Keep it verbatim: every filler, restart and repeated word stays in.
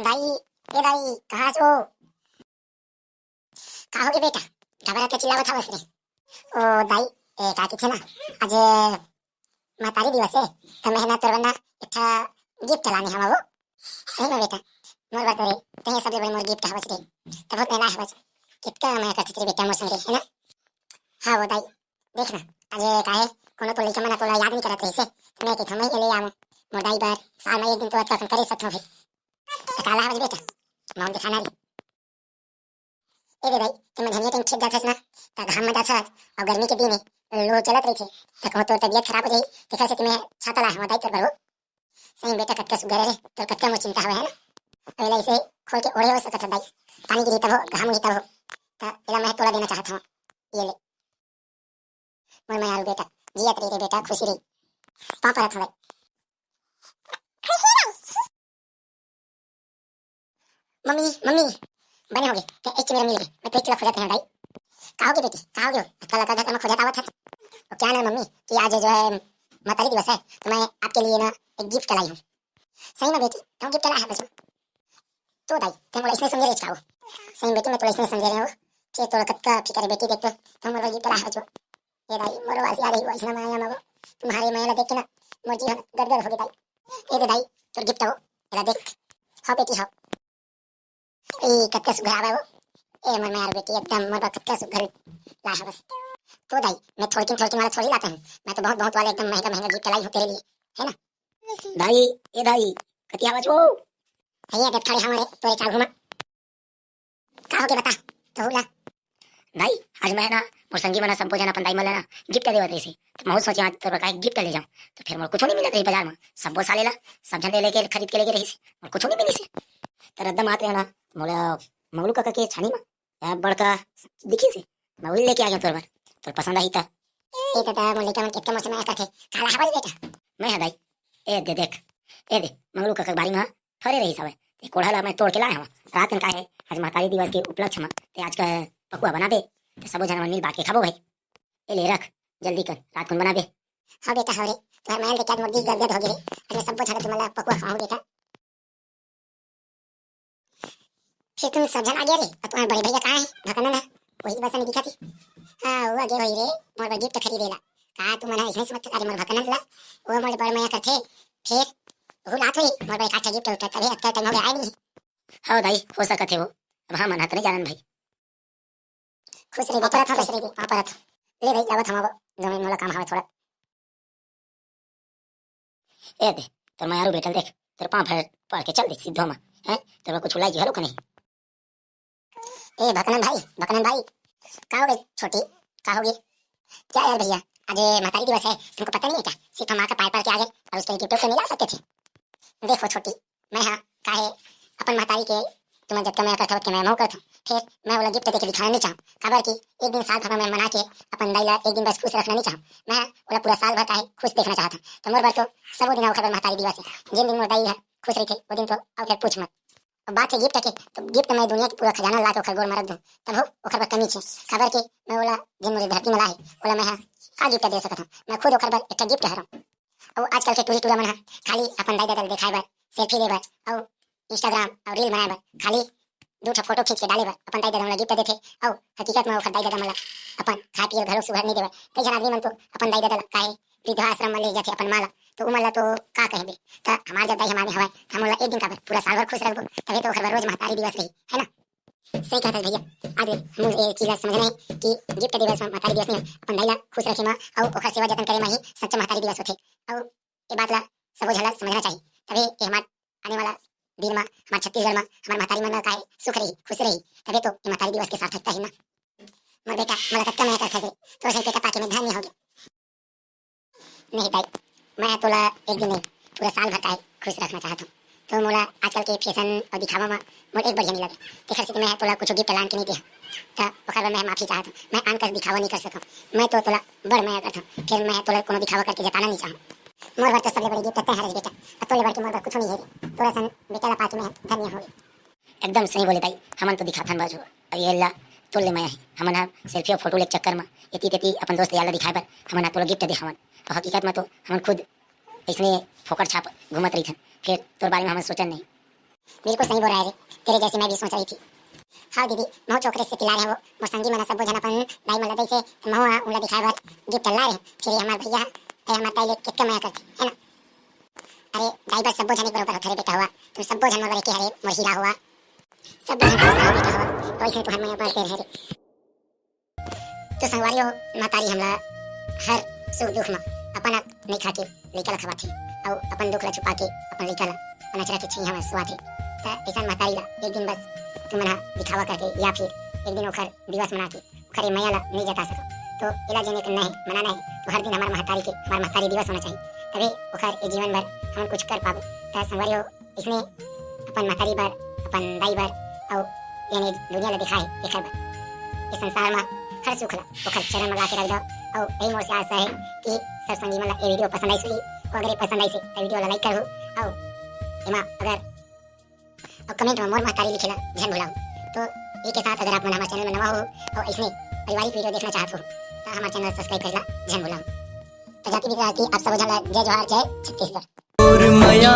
दाई, ए दाई, कहाँ हस ओ? का होगे बेटा? काबर अतका चिल्लावत हवस रे? ओ दाई, ए, का कहिथे ना, आज महतारी दिवस हे, त मैं ना तोर बर ना एक ठा gift लाने हवं वो। सही में बेटा, मोर बर तो रे, तैं सबले बड़े मोर gift हवस रे। त बहुत मेला हवस। कितका मया करथे रे बेटा मोर संग रे, है ना? हाँ वो दाई, देख ना, आज का हे, कोनो तो लइका मन तोला याद नहीं करत रहिसे, त मैं कहिथंव मैं ले आऊं। मोर दाई बर साल में एक दिन तो अतका असन करे सकथंव भाई। त काला हवस बेटा, मौन दिखाना रे। ए दे दाई, ते मझनिया टाइम खेत जाथस ना, त घाम में जाथस, अउ गर्मी के दिन हे, लू चलत रहिथे, त कहूं तोर तबियत खराब हो जाही, तेखर सेती मैं छाता लाए हवं दाई तोर बर। सही में बेटा, कतका सुग्घर हे रे, तोर कतका मोर चिंता हवय, है ना? अब एला अइसे खोल के ओढ़े हो सकत हे दाई, पानी गिरही तभो, घाम उड़ही तभो, त एला मैं तोला देना चाहत हवं, ये ले। मोर मयारू बेटा, जियत रही रे बेटा, खुशी रही। पाँव परत हवं। मम्मी, मम्मी, बने होगे, ते एक मेरा मिल गए, मैं तो एक चला खोजत रहे दाई। का होगे बेटी, का होगे? अतका लगा घर में खोजत आवत है। वो क्या ना मम्मी, कि आज जो है महतारी दिवस है, तो मैं आपके लिए ना एक gift लाई हूँ। सही में बेटी, तुम gift लाया है बच्चों? तो दाई, ते मोला इसने समझे रेच का हो? सही में बेटी, मैं तोला इसने समझे रहे हो। फिर तोला कतका फिकर है बेटी, देख तो, तुम मोला gift लाया है बच्चों। ए दाई, मोर वासी आ रही, वासी ना माया मावो। तुम्हारे माया ला देख के ना, मोर जीवन गदगद होगे दाई। ए दे दाई, तोर gift हो, एला देख। हो बेटी, हो। ए, कतका सुघर आवे वो। ए, मोर मयारू बेटी, एकदम मोर बर कतका सुघर ला हवस। तो दाई, मैं थोड़किन थोड़किन वाला थोड़ी लाता हूँ। मैं तो बहुत बहुत वाले एकदम महंगा महंगा gift लाई हूँ तेरे लिए, है ना? दाई, ए दाई, कति आवाज वो? भैया, देख खड़े हमारे, तोरे चाल घुमा। का होगे बता, कहू ला। दाई, आज मैं ना, मोर संगी मन ह सब्बो झन अपन दाई मन ला ना gift देवत रहिस हे। त महू सोचे आज तोर बर का gift ले जाऊं। त फिर मोर कुछू नहीं मिलत रही बाजार में। सब्बो साले ला, सब झन ले लेके खरीद के लेके रहिस हे। मोर कुछू नहीं मिलिस हे। त रद्दा मात रहे ना, मोला मगलू कका के छानी में, या बड़का दिखिस हे। मैं वही लेके आ गया तोर बर। तोर पसंद आही त। ए दादा, मोर लइका मन केतका मोर से मया करथे। काला हवस बेटा? मैं ह दाई। ए दे देख। ए दे, मगलू कका के बारी में फरे रहिस हवय। ते कोढ़ा ला मैं तोड़ के लाए हवं। रात कन का हे, आज महतारी दिवस के उपलक्ष्य म ते आज का पकुआ बनाबे, ते सबो झन मन मिल बांट के खाबो भाई। ए ले रख, जल्दी कर, रात कन बनाबे। हाँ बेटा, हाँ रे, तुम्हार माया देख के आज मोर दिल गदगद हो गे रे। आज मैं सब्बो झन तुमन ला पकुआ खवाहूँ बेटा। फिर तुम सब झन आ गया रे, और तुम्हार बड़े भैया कहाँ है? भकनन है, वही बस नहीं दिखा थी। हाँ, वो आगे वही रे, मोर बर gift खरीदे ला। का तुमन ह इसने समझ अरे मोर भकनन ला, वो मोर बड़ मया करथे। फिर वो लात हुई, मोर बर एक आध gift उठा, तभी अतका टाइम हो गया, आए नहीं। हो दाई, हो सकत हे वो। अब हमन ह त नहीं जानन भाई। खुश रहिबे, पाँव परत हँव, खुश रहिबे, पाँव परत हँव। ले भाई, लावत हँव वो, दो मिनट मोला काम हवय थोड़ा। ए दे, तोर मयारू बेटा ल देख, तोर पाँव भर पड़ के चल दे सिद्धो म, हैं? तोर बर कुछ लाई हलो का नहीं? ए भकनन भाई, भकनन भाई, का हो गए छोटी, का हो गए? क्या यार भैया, आज महतारी दिवस है, तुमको पता नहीं है क्या? सिर्फ हम माँ का पैर पड़ के आ गए और उसके लिए gift तो नहीं ला सकते थे? देखो छोटी, मैं हाँ, काहे अपन महतारी के तुमन जतका मया करथव, ओतके मया महू करथव। फिर मैं ओला gift देके दिखाना नहीं चाहूँ, काबर कि एक दिन साल भर में मैं मना के अपन दाई ला एक दिन बस खुश रखना नहीं चाहूँ। मैं ओला पूरा साल भर काहे खुश देखना चाहत हूँ। तो मोर बर तो सबो दिन ओखर बर महतारी दिवस है। जिन दिन मोर दाई है खुश रहिथे, वो दिन तो अउ फिर पूछ मत। अब बात है gift के, तो gift मैं दुनिया के पूरा खजाना ला के ओखर गोड़ म रख दूँ, तभो ओखर बर कमी छे, काबर कि मैं ओला जिन मोर धरती में लाए, ओला मैं हा का gift दे सकत हूँ? मैं खुद ओखर बर एक gift हरौं। अउ आजकल के टूरी टूरा मन ह खाली अपन दाई ददा ल देखाए बर, selfie ले बर अउ Instagram अउ reel बनाए बर खाली दू ठो photo खींच के डाले बर अपन दाई ददा मन ल gift देथे। अउ हकीकत म ओखर दाई ददा मन ल अपन खाए पिए घलो सुघर नहीं देवय। कई झन आदमी मन तो अपन दाई ददा ल काहे वृद्धाश्रम म ले जाथे अपन माँ ल, तो उमन ल तो का कहे बे? त हमार जब दाई हमार में हवय, त हमन ल एक दिन काबर पूरा साल भर खुश रखबो, तभे तो ओखर बर रोज महतारी दिवस रही, है ना? सही कहत हस भैया, आज हमू ये चीज ला समझना है कि gift देवे से महतारी दिवस नहीं है, अपन दाई ला खुश रखे मा अउ ओखर सेवा जतन करे मा ही सच्चा महतारी दिवस होथे। अउ ये बात ला सबो झन ला समझना चाहिए, तभे ये हमार आने वाला दिन मा, हमार छत्तीसगढ़ मा, हमार महतारी मन ला काहे सुख रही, खुश रही, तभे तो ये महतारी दिवस के सार्थकता ही ना। मोर बेटा, मोला कतका मया करथस रे, तोर सही बेटा पाके मैं धन्य हो गया। नहीं दाई, मैं तोला एक दिन नहीं, पूरा साल भर काहे खुश रखना चाहत हूँ। तो मोला आजकल के फैशन और दिखावा में मोर एक बढ़िया नहीं लगे। तेखर से मैं तोला कुछ gift लान के नहीं दे, त ओकर बर मैं माफी चाहत हूँ। मैं आन कस दिखावा नहीं कर सकूँ। मैं तो तोला बड़ मया करत हूँ, फिर मैं तोला कोनो दिखावा करके जताना नहीं चाहूँ। मोर बर तो सबले बड़ी gift तैं हरस बेटा, और तोले बढ़ के मोर बर कुछ नहीं है रे। तोरा सन बेटा ला पाके मैं धन्य हो गई। एकदम सही बोले दाई, हमन तो दिखाथन बाजू। अब ये ला तोर ले मया है, हमन ह selfie और photo ले के चक्कर में एती तेती अपन दोस्त यार ला दिखाए बर हमन ह तोला gift दे हवन। और हकीकत में तो हमन खुद इसने फोकट छाप घूमत रहिथन, फिर तोर बारे में हमन सोचन नहीं। बिल्कुल सही बोल रहा है रे, तेरे जैसी मैं भी सोच रही थी। हाँ दीदी, महू चोकरे से पिला रहे वो, मोर संगी मन सबो झन अपन दाई मन ला दइसे, महू हा उला दिखाए बर गिफ्ट ला रहे। फिर ये हमार भैया, ये हमार दाई ले कितका मया करथे, है ना? अरे दाई बर सबो झन एक बरोबर होथे रे बेटा हुआ, तुम सबो झन मोर बर एके हरे, मोर हीरा हुआ, सबो झन मोर सारा बेटा हुआ, वैसे तुहर मया बढ़ते रहे रे। तो संगवारी हो, महतारी हमला हर सुख दुख म अपन आँख नहीं खा के लइका ला खवाथे, अउ अपन दुख ला छुपा के अपन लइका ला अनचरा के छइहां म सुआथे। त ऐसन महतारी ला एक दिन बस तुमन हा दिखावा करके या फिर एक दिन ओखर दिवस मना के ओखर ये मया ला नहीं जता सको, तो एला जेन एक नहीं मनाना है, तो हर दिन हमार महतारी के हमार महतारी दिवस होना चाहिए, तबे ओखर ये जीवन भर हमन कुछ कर पाबो। त संगवारी हो, इसने अपन महतारी बर, अपन दाई बर, अउ यानी दुनिया ला दिखाए एकर बर। ये संसार मा हर सुख ला ओकर चरण मा लाके रख दो। अउ यही मोर से आशा है कि सब संगी मन ला ये वीडियो पसंद आई होही। तो अगर ये पसंद आई से तो वीडियो ला लाइक करहू। अउ एमा अगर अउ कमेंट मा मोर महतारी लिखे ला झन भुलाओ। तो ये के साथ अगर आप मन हमारे चैनल में नवा हो और इसने पारिवारिक वीडियो देखना चाहत हो तो हमारे चैनल सब्सक्राइब करे ला झन भुलाओ। तो जाति बिधि आप सब झन ला जय जोहार, जय छत्तीसगढ़। और मया